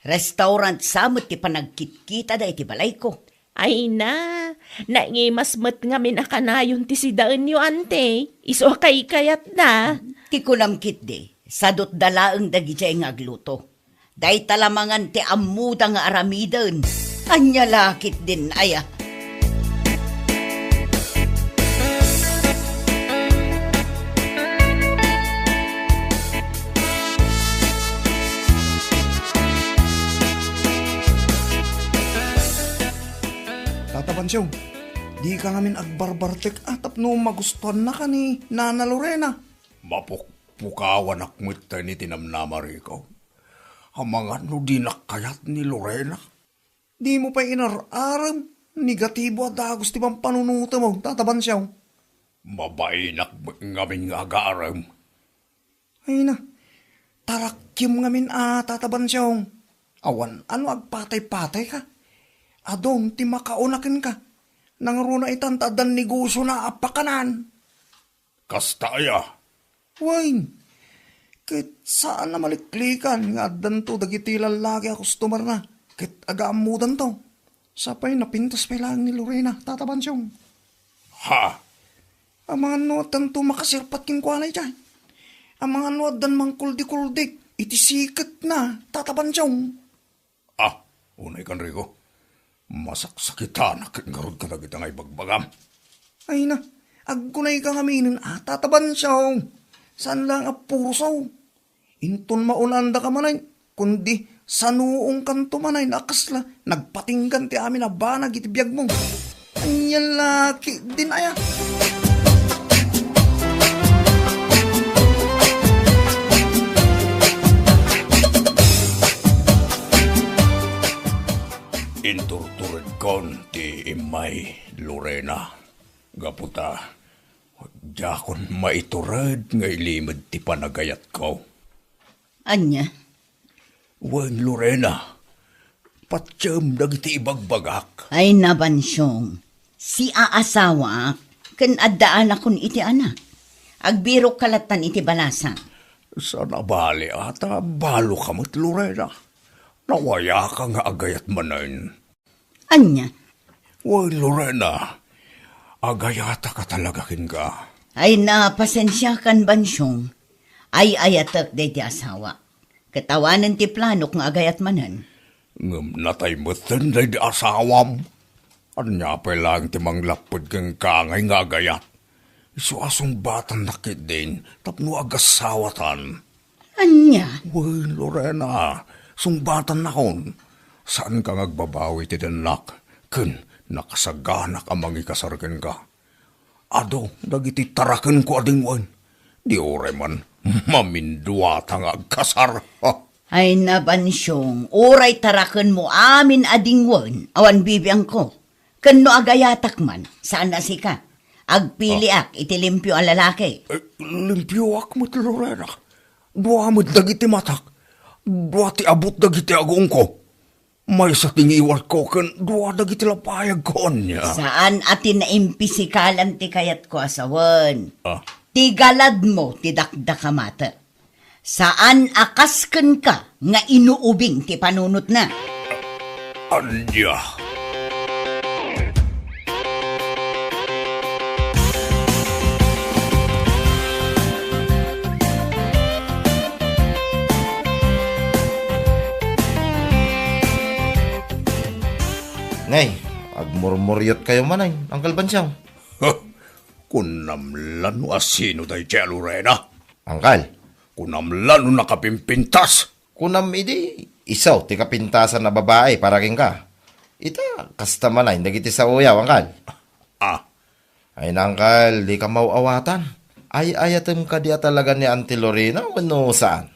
Restaurant sa met ti panagkitkitada iti balayko. Ay na, naingimas met ngamin a kanayon ti sidaenyo, Auntie. Isu a kaykayatda. Ti kunam ketdi, sadutda laeng dagidiay nga agluto. Dayta la mangan ti ammoda nga aramiden. Ania la ketdin aya? Tata Bansyong, dika ngamin agbarbartek a tapno magustuannaka ni Nana Lorena. Mapukpukawanak metten iti namnama, Rico. Amangan no dinak kayat ni Lorena. Dimo pay inar-arem, negatibo a dagus ti pampanunotem, Tata Bansyong. Mabainak met ngamin nga agarem. Ay na, tarakkim ngamin a, Tata Bansyong. Awan a no agpatay-patayka. Adun ti makauna kenka. Nangruna itan ta addan negosiona a pakanan. Kasta aya? Wen, ket saan a maliklikan nga addanto dagiti lallaki a customerna, ket agaammodanto. Sapay napintas pay laeng ni Lorena, Tata Bansyong. Ha? Amangan no addanto makasirpat kenkuana idiay. Amangan no addan mangkuldikuldi iti siketna, Tata Bansyong. Ah, unay kan Rico. Masaksakitanak ket ngarud kadagita nga ibagbagam. Ay na, agkunayka ngaminen a, Tata Bansyong. Saan laeng a puro sao. Inton maunandaka manen, kundi sanuongkanto manen a kasla nagpatinggan ti amin a banag iti biagmo. Ania la ketdin aya? Inturturedkon ti immay, Lorena, gapu ta diakon maitured nga ilimed ti panagayatko. Ania? Wen, Lorena, patiem dagiti ibagbagak. Ay, nabansiong, siaasawaak ken addaanakon iti anak. Agbirokka lattan iti balasang. Saan a bali a ta baloka met, Lorena. Nawayaka nga agayat manen. Ania? Wen, Lorena, agayatak a talaga kenka. Ay, na, pasensiakan, Bansiong. Ay-ayatek daydi asawa. Ket awanen ti planok nga agayat manen. Ngem natay metten daydi asawam. Ania pay laeng ti manglapped kenka ngay nga agayat? Isu a sungbatannak ketdin tapno agasawatan. Ania? Wen, Lorena, sungbatannakon. Saanka nga agbabawi iti dennak, ken nakasaganak a mangikasar kenka. Adu dagiti tarakenko a dingwen. Di uray man maminduata nga agkasar. Ay na, Bansyong, uray tarakenmo amin a dingwen, awan bibiangko. Ken no agayatak man, saan a sika. Agpiliak iti limpio a lalaki. Eh, limpioak met, Lorena. Dua met dagiti matak. Dua ti abut dagiti agongko. Maysa ti ngiwatko ken dua dagiti lapayagko, ania. Saan a ti naimpisikalan ti kayatko a sawen. Ah. Ti galadmo ti dakdakamatek. Saan a kas kenka nga inuubing ti panunotna. Ania? Nay, agmurmuriotkayo manen, Uncle Bansyong. Huh, kunam la no asino daydiay a Lorena. Uncle. Kunam la no nakapimpintas. Kunam idi isu ti kapintasan a babai para kenka. Ita, kasta manen dagiti saoyo, Uncle. Ah. Ay na, Uncle, dika maaw-awatan. Ay-ayatem kadi a talaga ni Auntie Lorena wenno saan?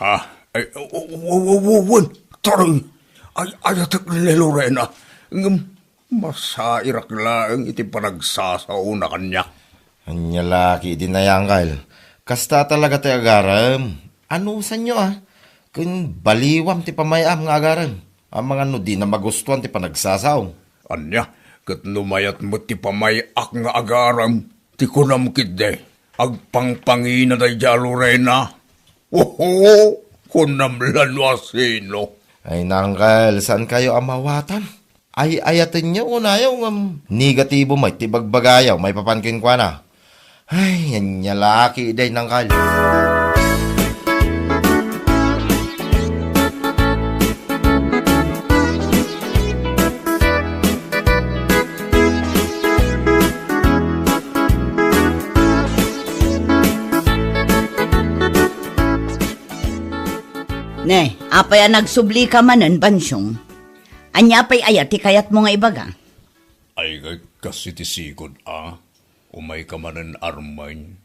Ha? Ay, w-, w-, w-, w-, wen, taray. Ay-ayatek ni Lorena. Ngem, masairak laeng iti panagsasaona kaniak. Ania la ketdi, Uncle. Kasta talaga ti agarem. Anusanyo, a? Ken baliwam ti pamay-am nga agarem. Amangan no dina magustuan ti panagsasaom. Ania, ket no mayat met ti pamay-ak nga agarem, ti kunam ketdi, agpangpangina daydiay a Lorena. Oho, kunam la no asino. Ay na, Uncle, saankayo a maawatan? Ay-ayatenyo unayo ngem negatibo met ti ibagbagayo maipapan kenkuana. Ay, ania la ketdi, Uncle. Ne, apay a nagsublika manen, Bansyong? Ania pay aya ti kayatmo nga ibaga? Ay, kas iti sigud, a? Umayka manen, Armin.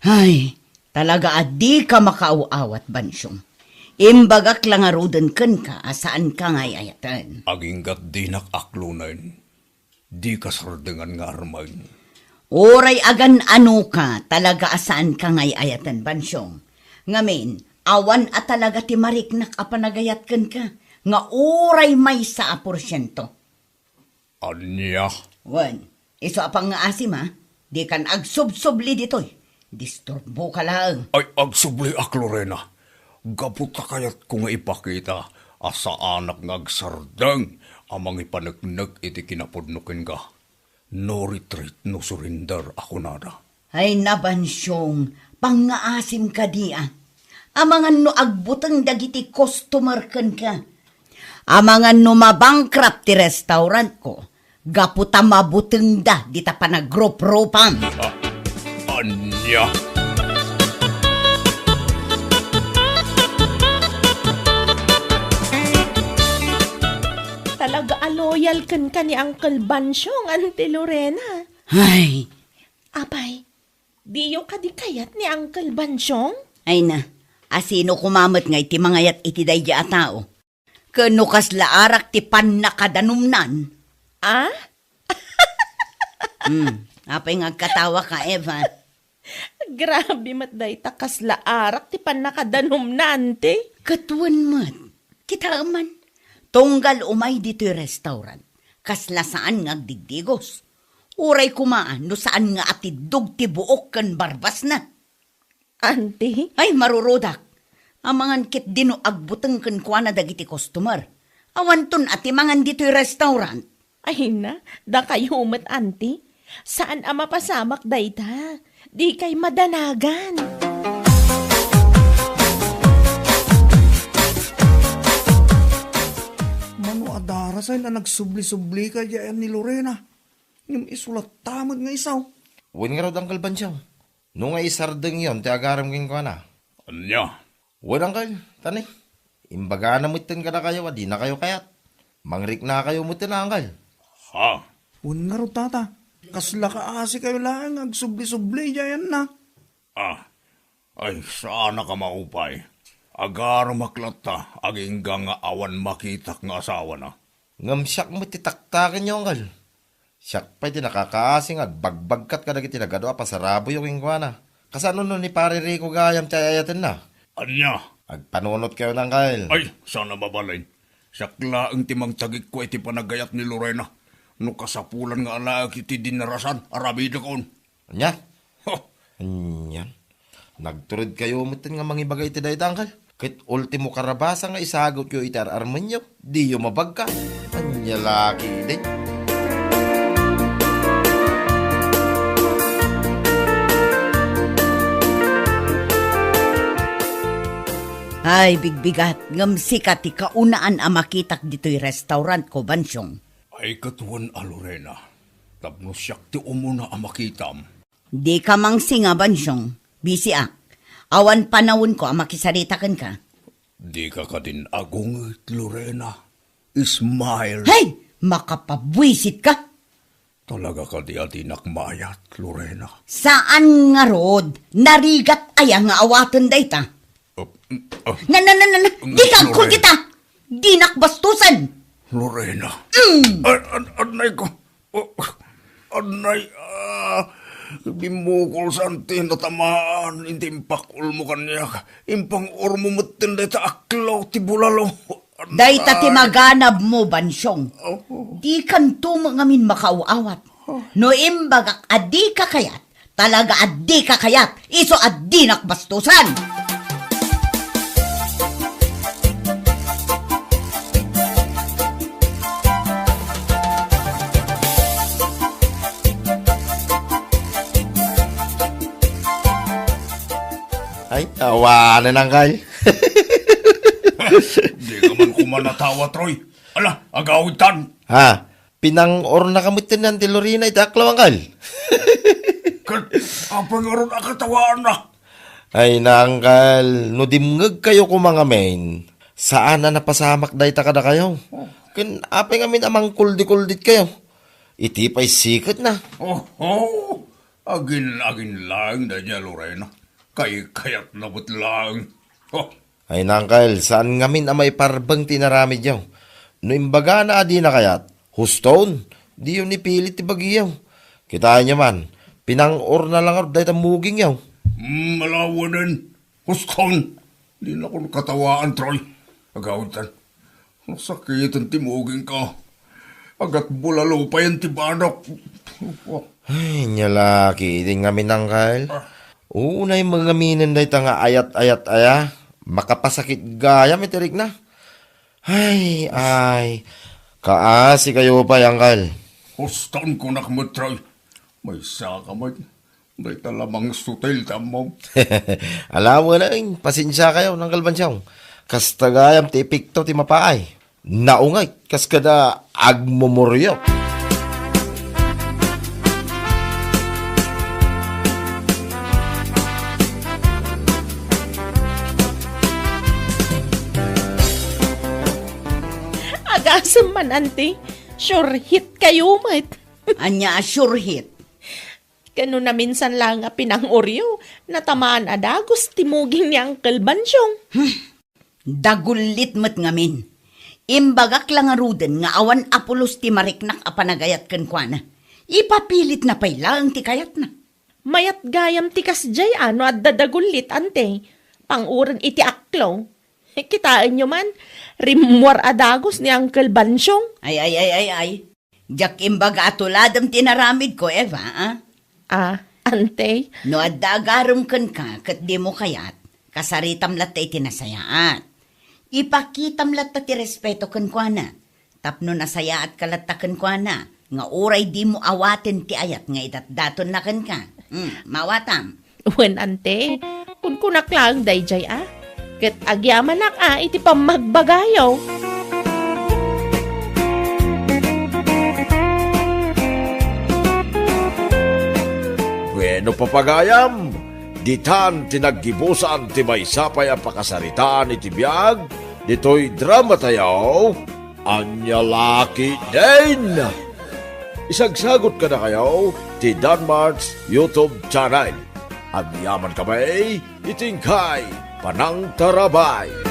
Ay, talaga a dika makaaw-awat, Bansyong. Imbagak la ngaruden kenka a saanka nga ay-ayaten. Agingga't dinak aklonen. Dika sardengan nga Armin. Uray agan-anoka, talaga a saanka nga ay-ayaten, Bansyong. Ngamin, awan a talaga ti mariknak a panagayat kenka, nga uray maysa a porsiento. Ania? Wen, isu a pangngaasim, a? Dikan agsubsubli ditoy. Disturboka laeng. Ay, agsubliak, Lorena. Gapu ta kayatko nga ipakita a saanak nga agsardeng a mangipaneknek iti kinapudno kenka. No retreat, no surrender a kunada. Ay, na, Bansyong, pangngaasim kadi, a? Amangan no agbuteng dagiti customer kenka. Amangan no mabankrupt ti restaurantko, gapu ta mabutengda dita panagruprupam. Ah, ania? Talaga a loyal kenka ni Uncle Bansyong, Auntie Lorena. Ay. Apay, diyo kadi kayat ni Uncle Bansyong? Ay na, asino koma met nga iti mangayat iti daydi a tao? Ken no kasla arak ti pannakadanumnan? Ah? Hmm, apay nga agkatawaka, Eva? Grabe met dayta, kasla arak ti pannakadanumna, anti? Ket wen met. Kitaem man. Tunggal umay ditoy restaurant, kasla saan nga agdigdigos. Uray koma no saan nga atiddog ti buok ken barbasna. Anti? Ay, marurudak. Amangan ketdi no agbuteng kenkuana dagiti customer. Awanton a ti mangan ditoy restaurant. Ay na, dakayo met, anti. Saan a mapasamak dayta. Dikay madanagan. Mano a darasay a nagsubli-sublika diay ni Lorena. Ngem isu latta met nga isu. Wen ngarud, Uncle Bansyong. No nga isardengyon ti agarem kenkuana. Ania? Wen, Uncle, tani. Imbagana metten kadakayo a dinakayo kayat. Mangriknakayo metten, Uncle. Ha? Wen ngarud, Tata. Kasla kaasikayo laeng nga agsubli-subli idiay ayanna. Ah, ay, saanak a maupay. Agarumak latta, agingga nga awan makitak nga asawana. Ngem siak met ti taktakenyo, anggal. Siak pay ti nakakaasi nga agbagbagkat kadagiti nagadu a pasaraboyo kenkuana. Kasano no ni Pare Rico gayam ti ay-ayatenna? Ania? Agpanunotkayo, anggal. Ay, saan a mabalin. Siak laeng ti mangtagikko iti panagayat ni Lorena. No kasapulan nga alaek iti dinarasan, aramidekon. Ania? Ho! Ania? Nagturedkayo metten nga mangibaga iti dayta, anggal? Ket ultimo karabasa nga isagutyo iti ar-armenyo, diyo mabagka. Ania la ketdin? Ay, bigbigat, ngem sika ti kaunaan a makitak ditoy restaurantko, Bansyong. Ay, ket wen a, Lorena, tapno siak ti umuna a makitam. Dika mangsinga, Bansyong. Bisiak. Awan panawenko a makisarita kenka. Dika kadin agunget, Lorena. Smile. Hey! Makapabuisitka! Talaga kadi a dinak maayat, Lorena? Saan ngarud? Narigat aya nga awaten dayta? Uh, uh, Na, na, na, na, na. Dika agkul Lorena. Kita! Dinak bastusen! Lorena. Mm. An-, an-, anay ko. Oh, anay, ah, bimmukol sa anti natamaan, inti impakulmo kaniak. Impang-urmo metten dayta aklaw ti bulalo. Dayta ti maganabmo, Bansyong. Oh. Dikanto met ngamin makaaw-awat. No imbagak a dika kayat, talaga a dika kayat, isu a dinak bastusan. Ay, awanen, anggal. Dika man koma natawa, Troy. Ala, agawidtan. Ha? Pinang-ornaka metten ni Auntie Lorena iti aklaw, anggal? Ket apay ngarud a katawaannak? Ay, anggal, no dimngegkayo koma ngamin, saan a napasamak dayta kadakayo. Ken apay ngamin a mangkuldi-kulditkayo? Iti pay siketna. Oho! Agin-agin laeng daydiay a Lorena. Kaykayatna met laeng. Oh. Ay, anggal, saan ngamin a maiparbeng ti inaramidyo. No imbagana a dina kayat, huston, diyo ni pilit ti bagiyo. Kitaenyo man, pinang-orna la ngarud dayta mugingyo. Hmm, alawanen. Huston, dinakon katawaan, Troy. Agawidtan. Nasakiten ti mugingko. Agatbulalo payen ti banok. Ay, nia la ketdin ngamin, anggal. Ah. Unay mangaminen dayta nga ayat-ayat aya. Makapasakit gayam iti rikna. Ay, ay. Kaasikayo pay, anggal. Huston, kunak met, Troy. Maysa ka met. Dayta la mangsutil ti ammom. Alawanen, pasensiakayo, Anggal Bansyong. Kasta gayam ti epekto ti mapaay. Naunget, kas kada agmumuriot. Agasem man, Auntie. Sure hit kayo met. Ania a sure hit? Ken no naminsan laeng a pinang-oryo, natamaan a dagus ti muging ni Uncle Bansyong. Hmm. Dagullit met ngamin. Imbagak la ngaruden nga awan a pulos ti mariknak a panagayat kenkuana. Ipapilitna pay laeng ti kayatna. Mayat gayam ti kasdiay a no adda dagullit, Auntie. Pang-uren iti aklo. Kitaenyo man, rimmuar a dagus ni Uncle Bansyong. Ay, ay, ay, ay, ay. Diak imbaga a tuladem ti inaramidko, Eva, a? Ah, Auntie? No adda agarem kenka ket dimo kayat, kasaritam latta iti nasayaat. Ipakitam latta ti respeto kenkuana. Tapno nasayaatka latta kenkuana, nga uray dimo awaten ti ayat nga idatdatonna kenka. Hmm, maawatam. Wen, Auntie, kunkunak laeng daydiay a. Ket agyamanak a iti pammagbagayo. Bueno, papagayam, ditan ti naggibusan ti maysa pay a pakasaritaan iti biag ditoy drama tayo, Ania la ketdin. Isagsagot kadakayo ti Danmart's YouTube channel. Agyaman kami iti inkay panangtarabay.